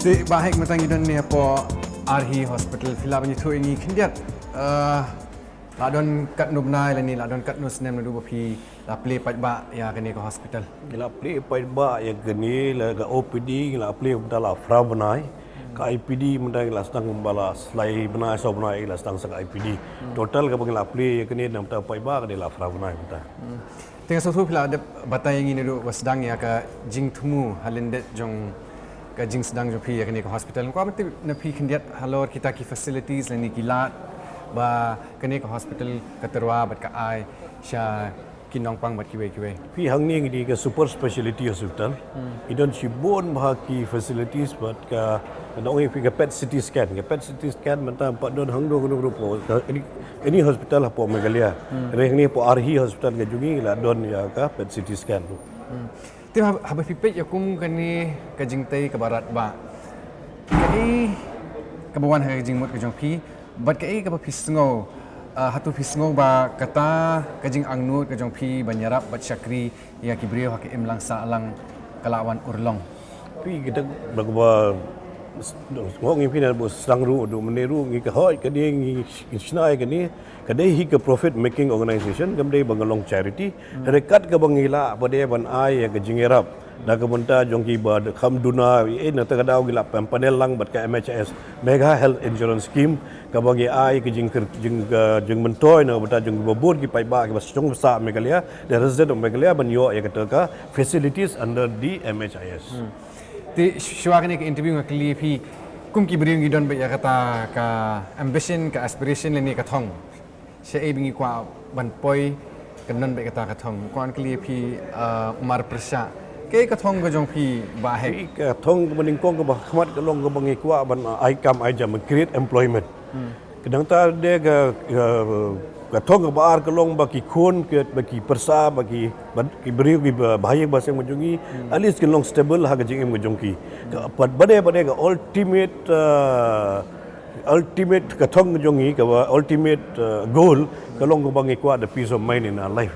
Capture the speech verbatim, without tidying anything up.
Te Bah Hek, mynta ngi don ne hapoh Arhi Hospital, phi lah ban ïathuh ïa ngi khyndiat, eh, la don katno bnai lane la don katno snem naduh ba phi la plie paidbah ïa kane ka hospital? Ngi la plie paidbah ïa kane, la ka O P D ngi la plie mynta la phra bnai. Ka I P D mynta ngi la sdang kumba la slai bnai, saw bnai la sdang sa ka I P D. Total kaba ngi la plie ïa kane na bynta paidbah ka dei la phra bnai mynta. Te nga sngewthuh phi la dep batai ïa ngi naduh ba sdang ïa ka jingthmu ha lyndet jong ka jingsdang jong phi ïa kane ka hospital. Nga kwah ban tip na phi khyndiat halor kita ki facilities lane ki lad ba kane ka hospital ka tyrwa bad ka ai sha ki nongpang bad kiwei kiwei. Phi, hangne ngi dei ka super speciality hospital. Ngi don shibun bha ki facilities bad ka, nga ong ïa phi, ka PET C T scan. Ka PET C T scan mynta pat don hangno hangno ruh, ka any, any hospital hapoh Meghalaya. Hynrei hangne hapoh Arhi Hospital ka jong ngi la don ïa ka PET C T scan ruh. Te hab-, haba phi peit ïa kum kane ka jingtei kaba radbah, kaei kaba wan ha ka jingmut ka jong phi, bad kaei kaba phi sngew, ah, hato phi sngew ba kata ka jingangnud ka jong phi ban ïarap bad shakri ïa ki briew ha ka imlang sahlang ka la wan urlong? Phi, kita ba, ba, s-, ngong ngi phi na ba sdang ruh, naduh mynne ruh ngi ka hoi kane, ngi shna ïa kane. Ka dei hi ka profit making organization, kam dei ba nga long charity. Hynrei kat kaba ngi lah pat de ban ai ïa ka jingïarap da ka bynta jong kiba kham duna, eh, na kata ka daw ngi la pynpanel lang bad ka M H I S, Megha Health Insurance Scheme, kaba ngi ai ka jing, jing, ka jingmyntoi na ka bynta jong kiba bun ki paidbah kiba shong sah Meghalaya, the resident of Meghalaya, ban ïoh ïa kata ka facilities under the M H I S. Te shuwa kane ka interview nga kylli phi, kum ki briew ngi don beit ïa kata ka ambition, ka aspiration lane ka thong. Shaei ba ngi kwah ban poi, kan don beit kata ka thong. Kwah ban kylli phi, ah, Umar Pyrshah, kaei ka thong ka jong phi, Bah Hek? Phi, ka thong kaba nyngkong kaba khmat ka long kaba ngi kwah ban, ah, ai kam ai jam, create employment. Ka dang ta de ka, ka, ka thong kaba ar ka long ba ki khun, ki, ba ki pyrsa, ba ki, ba ki briew, ki ba, ba haïing ba seng ba jong ngi, at least kin long stable ha ka jingim ka jong ki. Ka, ba, ba de, ba de ka ultimate, ah, ultimate ka thong ka jong ngi, kaba ultimate, ah, goal ka long kaba ngi kwah the peace of mind in our life.